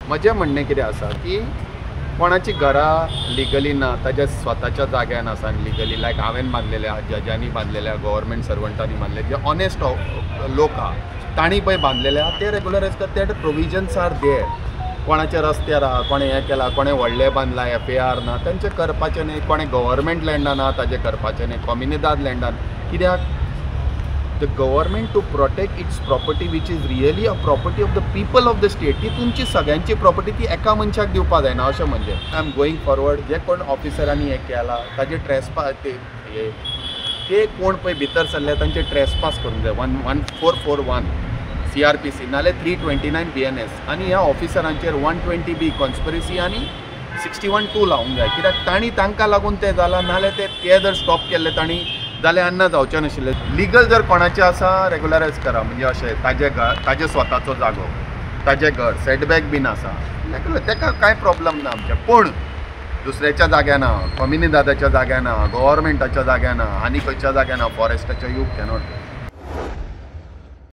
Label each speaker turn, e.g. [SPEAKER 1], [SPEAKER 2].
[SPEAKER 1] म्हजें म्हणणें कितें आसा की कोणाची घरां लिगली ना, ताच्या स्वताच्या जाग्यान आसा लिगली, लायक हांवें बांदलेले आहा, जजांनी बांदलेले आहा, गव्हर्मेंट सर्वंटांनी बांदले, जे ऑनेस्ट लोक आहा तांणी पळय बांदलेले आहा, ते रेगुलरायज करता. ते प्रोविजन्स are there. कोणाच्या रस्त्यार आहा, कोणें हें केलां, कोणें व्हडलें बांदलां, एफ ए आर ना, तांचें करपाचें न्ही. कोणें गव्हर्मेंट लँडान आहा ताजें करपाचें न्ही, कॉम्युनिदाद लँडान. कित्याक the government to protect its property, which is really a property of the people of the state. ती तुमची सगळ्यांची प्रॉपर्टी, ती एका मनशाक दिवपा जायना. अशें म्हणजे I am going forward. जे कोण ऑफिसरांनी हें केलां ताजे ट्रेसपास, ते हे ते कोण पळय भितर सरले तांचे ट्रेसपास करूंक जाय. 1441 CrPC नाल्यार 329 BNS आनी ह्या ऑफिसरांचेर 120B conspiracy आनी 61(2) लावंक जाय. कित्याक तांणी तांकां लागून तें जालां, नाल्यार ते ते जर स्टॉप केल्ले तांणी जाल्यार अन्ना जावचें नाशिल्लें. लिगल जर कोणाचें आसा रेगुलरायज करा. म्हणजे अशें ताजें घर, ताजें स्वताचो जागो, ताजें घर सेटबॅक बीन आसा, तेका कांय प्रॉब्लम ना आमच्या. पूण दुसऱ्याच्या जाग्या ना, कॉम्युनिदादाच्या जाग्या ना, गव्हर्मेंटाच्या जाग्या ना, आनी खंयच्या जाग्या ना, फॉरेस्टाच्या, you cannot.